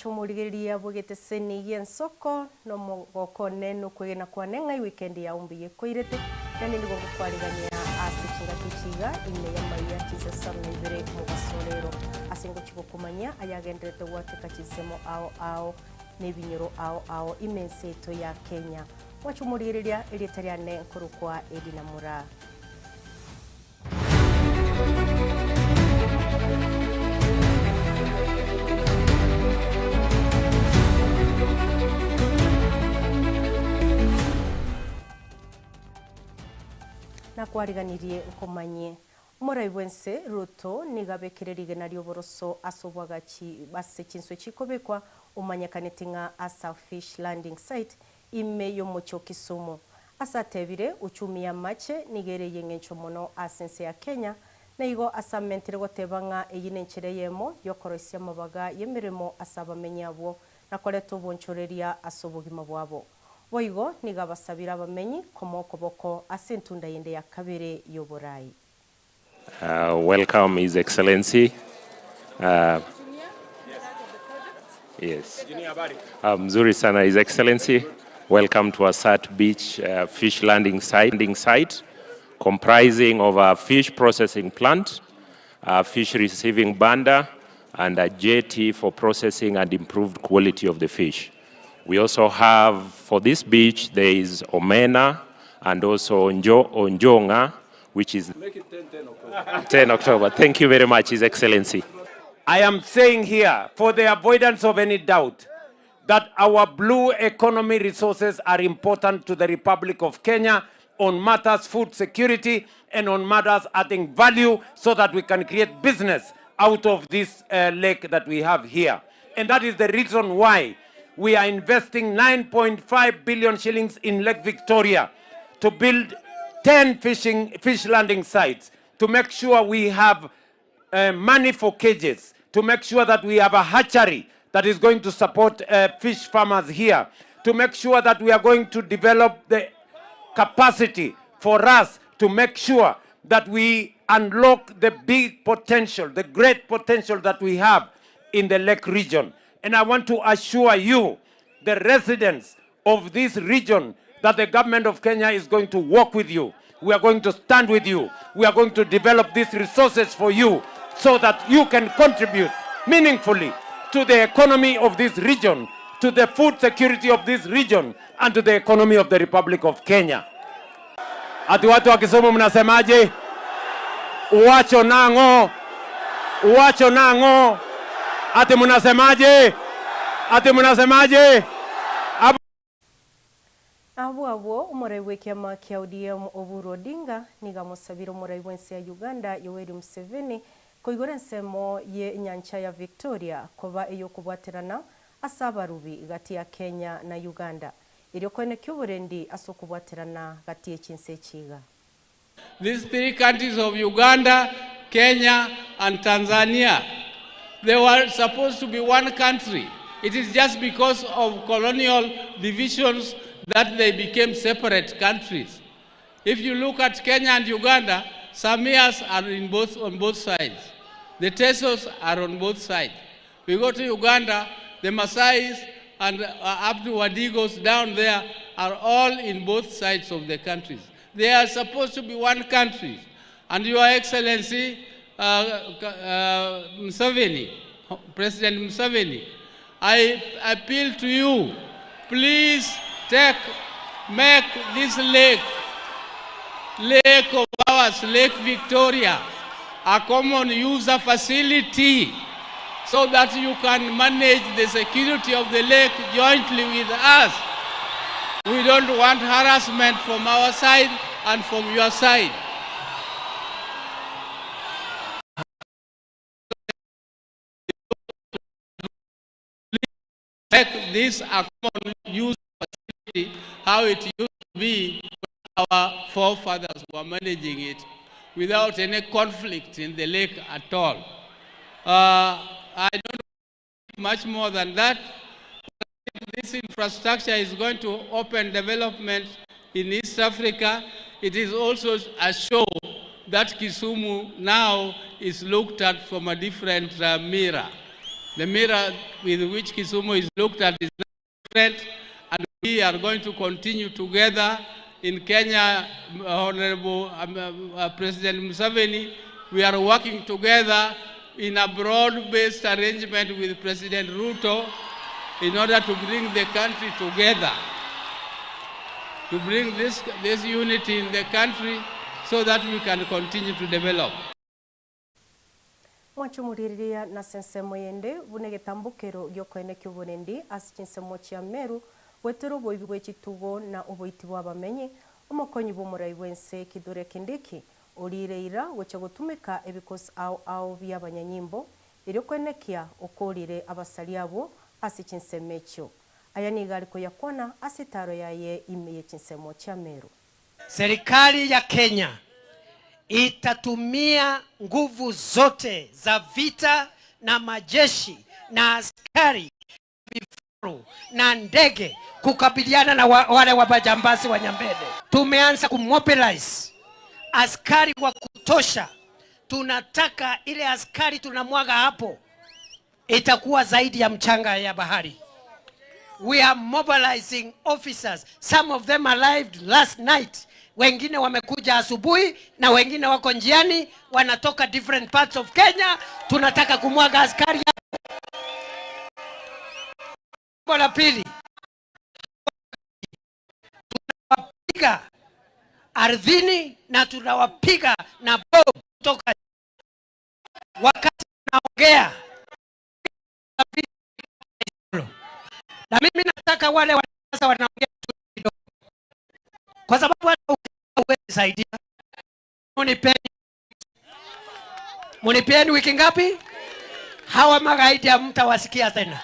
Mwachomurigeria bugete seni yensoko no mogoko neno kwegena kwa nenga weekend ya umbi yekoirete nani nigo kwarigania ase chingaki ime ya maiya chise samibere mugasorero asengo chigokumanya ayagenderete gwateka chisemo ao ao nebinyoro ao ao imenseto ya Kenya. Mwachomurigeria elietariane nkorokwa Edina Mura. Na kwariganirie nkomanye umurai bwense Ruto nigabekererige na ryoboroso asobwagachi base chinswe chikobekwa umanyakanete nga asa fish landing site ime yomocho Kisumu asatebire uchumi ya mache nigereye ngencho mono asense ya Kenya na igo asamentere gotebanga eyinenchere yemo yokorosia mabaga yemirimo asabamenyabo nakoleto bonchoreria asobugima bwabo. Boigo nigabasabira abamenyi komoko boko asentunda yende ya kabere yoborai. Welcome His Excellency. Yes. Mzuri sana His Excellency. Welcome to Asat Beach fish landing site comprising of a fish processing plant, a fish receiving banda, and a jetty for processing and improved quality of the fish. We also have, for this beach, there is Omena and also Onjonga, which is Make it 10 October. 10 October. Thank you very much, His Excellency. I am saying here, for the avoidance of any doubt, that our blue economy resources are important to the Republic of Kenya on matters food security and on matters adding value so that we can create business out of this lake that we have here. And that is the reason why we are investing 9.5 billion shillings in Lake Victoria to build 10 fish landing sites, to make sure we have money for cages, to make sure that we have a hatchery that is going to support fish farmers here, to make sure that we are going to develop the capacity for us to make sure that we unlock the big potential, the great potential that we have in the lake region. And I want to assure you, the residents of this region, that the government of Kenya is going to work with you. We are going to stand with you. We are going to develop these resources for you so that you can contribute meaningfully to the economy of this region, to the food security of this region, and to the economy of the Republic of Kenya. Ati watu wa Kisumu mnasemaje? Uwacho nango. Uwacho nango. Ati mnasemaje? Ati mnasemaje? Abu abo umurai w'ekyama kya ODM Oburu Odinga nigamusabira umurai w'ensi ya Uganda Yoweri Museveni koigora ensemo ye nyancha ya Victoria koba eyokubwaterana asabarubi gati ya Kenya na Uganda iryo ky'oburendi asokubwaterana gati y'ekinsi ekiga. These three countries of Uganda, Kenya and Tanzania, they were supposed to be one country. It is just because of colonial divisions that they became separate countries. If you look at Kenya and Uganda, Samias are on both sides. The Tesos are on both sides. We go to Uganda, the Maasais and up to Wadigos down there are all in both sides of the countries. They are supposed to be one country. And Your Excellency, Museveni, President Museveni, I appeal to you, please make this lake of ours, Lake Victoria, a common user facility so that you can manage the security of the lake jointly with us. We don't want harassment from our side and from your side. Make this a common use facility, how it used to be when our forefathers were managing it without any conflict in the lake at all. I don't know much more than that. This infrastructure is going to open development in East Africa. It is also a show that Kisumu now is looked at from a different mirror. The mirror with which Kisumu is looked at is different, and we are going to continue together in Kenya. Honorable President Museveni, we are working together in a broad-based arrangement with President Ruto in order to bring the country together, to bring this unity in the country so that we can continue to develop. Mwachumuriria na sensemo yende bunegetambukero gyokwene kyuburendi asichinsemo chia Meru wetero boibwe chitugo na oboiti bwabamenye omokonyi bomurai bwense Kithure Kindiki orireira gocha gotumeka ebikosi ao ao byabanyanyimbo eryo okorire abasali abo asichinsemecho aya nigaliko yakwana asitaro yaye imeye chinsemo cha Meru. Serikali ya Kenya itatumia nguvu zote za vita na majeshi na askari, vifaru na ndege kukabiliana na wale wabajambazi wa Nyambene. Tumeanza kumobilize askari wa kutosha. Tunataka ile askari tunamwaga hapo itakuwa zaidi ya mchanga ya bahari. We are mobilizing officers. Some of them arrived last night. Wengine wamekuja asubuhi na wengine wako njiani, wanatoka different parts of Kenya. Tunataka kumwaga askari hapo. La pili, tunawapiga ardhini na tunawapiga na bomu kutoka wakati tunaongea. Na mimi nataka wale sasa wanaongea kidogo, kwa sababu hata huwezi saidia. Munipeni wiki ngapi? Hawa magaidi hamtawasikia tena.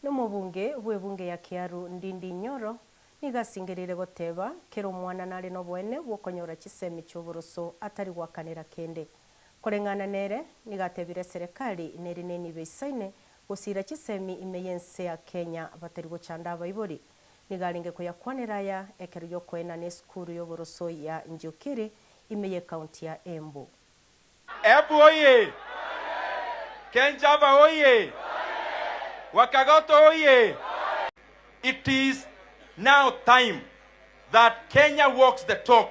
Nomobunge bwebunge ya Kiaru Ndindi Nyoro nigasingerire goteba kero mwana nare nobwene bwokonyora chisemi choboroso atari gwakanira kende koreng'ana nere nigatebire serikali neri neni beisaine gosira chisemi imeyense ya Kenya batari gochanda abaibori nigaringe kuyakwanira ya ekero yokwena ne skuru yoboroso ya Njukiri imeye county ya Embu. Embu oye! Kenjava oye! Wakagoto oye! It is now time that Kenya walks the talk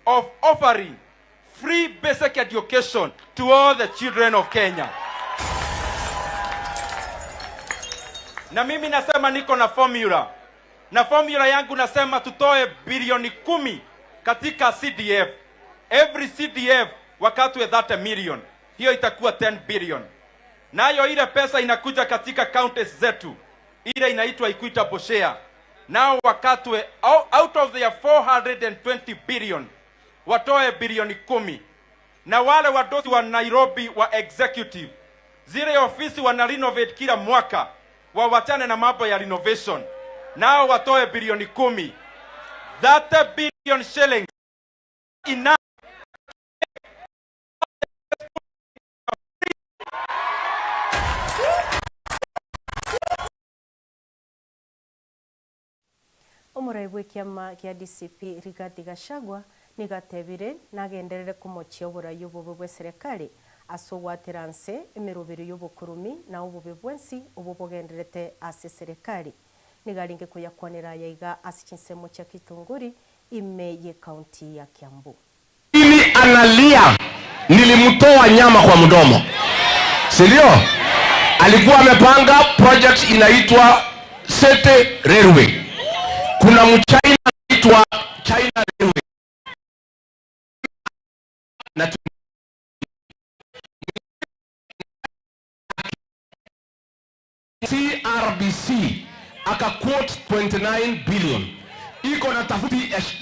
of offering free basic education to all the children of Kenya. Na mimi nasema niko na formula. Na formula yangu nasema tutoe bilioni 10 katika CDF. Every CDF wakatwe 30 million. Hiyo itakuwa 10 billion. Nayo ile pesa inakuja katika counties zetu. Ile inaitwa equitable share. Nao wakatwe out of their 420 billion watoe bilioni 10. Na wale wadosi wa Nairobi wa executive, zile ofisi wana renovate kila mwaka, wawachane na mambo ya renovation. Nao watoe bilioni 10. 30 billion shillings enough. Omurai kiama kia DCP Rigathi Gachagua nigatebire nagenderere kumochia oburayi obobe bwe serikali asogwatiranse emirobero y'obukurumi na obobe bwensi obo bogenderete ase serikali nigaringe kuyakwanira yaiga ase chinsemo cha Kitunguri ime ye county ya Kiambu. Ili analia nilimtoa nyama kwa mdomo, si ndio? Alikuwa amepanga project inaitwa Sete Railway. Kuna mchina anaitwa China Railway. Na CRBC aka quote 29 billion. Iko na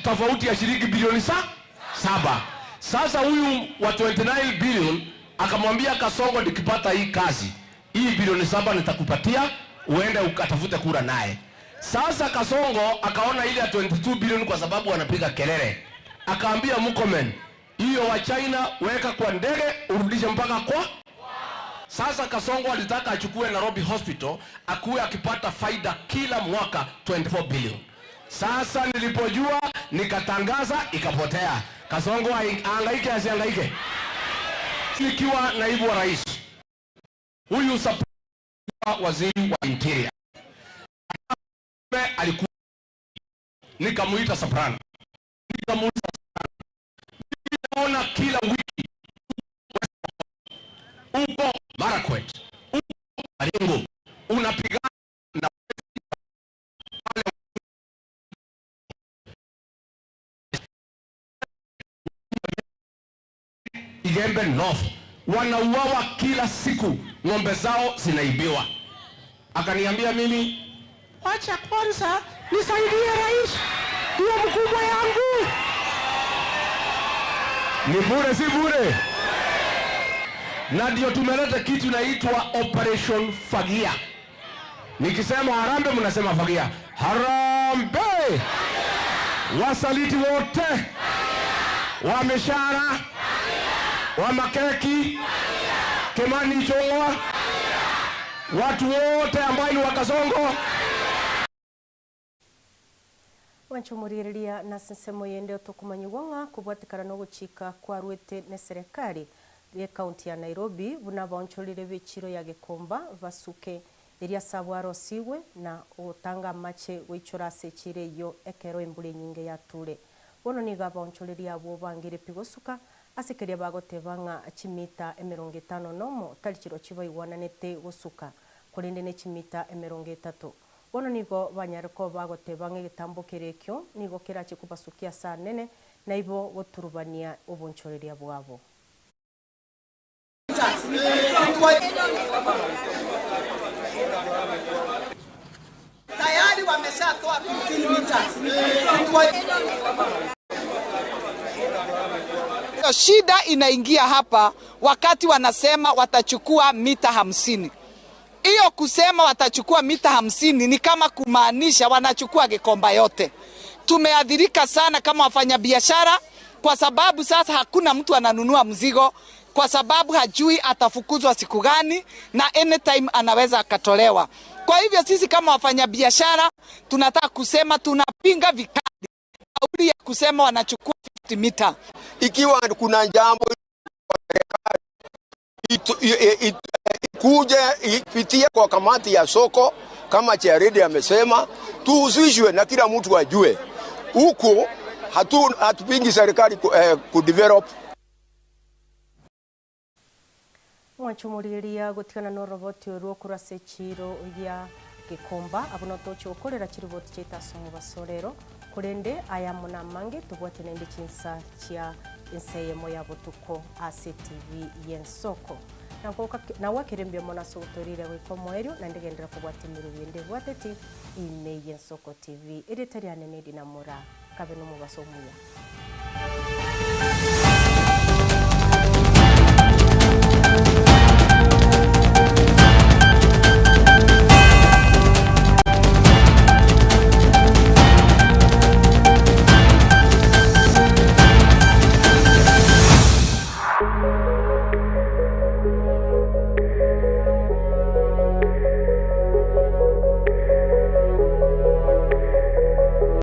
tofauti ya shilingi bilioni 7. Sasa huyu wa 29 billion akamwambia Kasongo, nikipata hii kazi, hii bilioni 7 nitakupatia uende ukatafute kura naye. Sasa Kasongo akaona ile ya 22 billion kwa sababu anapiga kelele. Akaambia Murkomen, hiyo wa China weka kwa ndege urudishe mpaka kwa. Sasa Kasongo alitaka achukue Nairobi Hospital akuwe akipata faida kila mwaka 24 billion. Sasa nilipojua nikatangaza ikapotea. Kasongo ahangaike asihangaike. Nikiwa naibu wa rais Huyu waziri wa Interior alikuwa, nikamuita Soprano, nikamuuliza Soprano, naona kila wiki uko Marakwet, uko Baringo, unapigana na wale Igembe North, wanauawa kila siku, ng'ombe zao zinaibiwa. Akaniambia mimi, wacha kwanza nisaidie rais, ndio mkubwa yangu. Ni bure si bure? Na ndio tumeleta kitu inaitwa Operation Fagia. Nikisema harambee mnasema fagia. Harambee! Wasaliti wote wa mishahara, wa makeki, Kimani Ichung'wa, watu wote ambao ni wakasongo. Wanchumuriria na sensemo yende otokumanyigwanga kubwatikana no guchika kwa rwete ne serikali ya kaunti ya Nairobi buna baoncholire bechiro ya Gikomba basuke eria sabwaro siwe na otanga mache goichora sechire yo ekero embule nyinge ya ture bono niga baoncholeria abo bangire pigosuka asekeria bagotebanga chimita 51 nomo talichiro chibaigwananete gosuka kulinde ne chimita 30. Bono nigo banyareko bagotebanga egetambo kerekio nigo kerache kubasukia saa nene na ibo goturubania obonchoreria bwabo. Tayari wameshatoa 15 meters. Shida inaingia hapa wakati wanasema watachukua mita 50. Iyo kusema watachukua mita 50 ni kama kumaanisha wanachukua Gikomba yote. Tumeadhirika sana kama wafanyabiashara kwa sababu sasa hakuna mtu ananunua mzigo kwa sababu hajui atafukuzwa siku gani na anytime anaweza akatolewa. Kwa hivyo sisi kama wafanyabiashara tunataka kusema tunapinga vikali kauli ya kusema wanachukua 50 mita. Ikiwa kuna jambo ikuje ipitie kwa kamati ya soko kama Charidi amesema, tuhusishwe na kila mtu ajue. Huko hatupingi serikali kudevelop. Wanchumuriria gutikana no roboti oruo kurase chiro ya Gikomba abuno tochi okorera chiriboti cheta somo basorero kurende aya muna mange tubwate nende chinsa chia enseyemo ya botuko ACTV yensoko na wakerembia mona sotorire wikomo erio na ndigendera kubwate miruende bwateti ime yensoko TV eretari anene dinamora kabe no mubaso muya.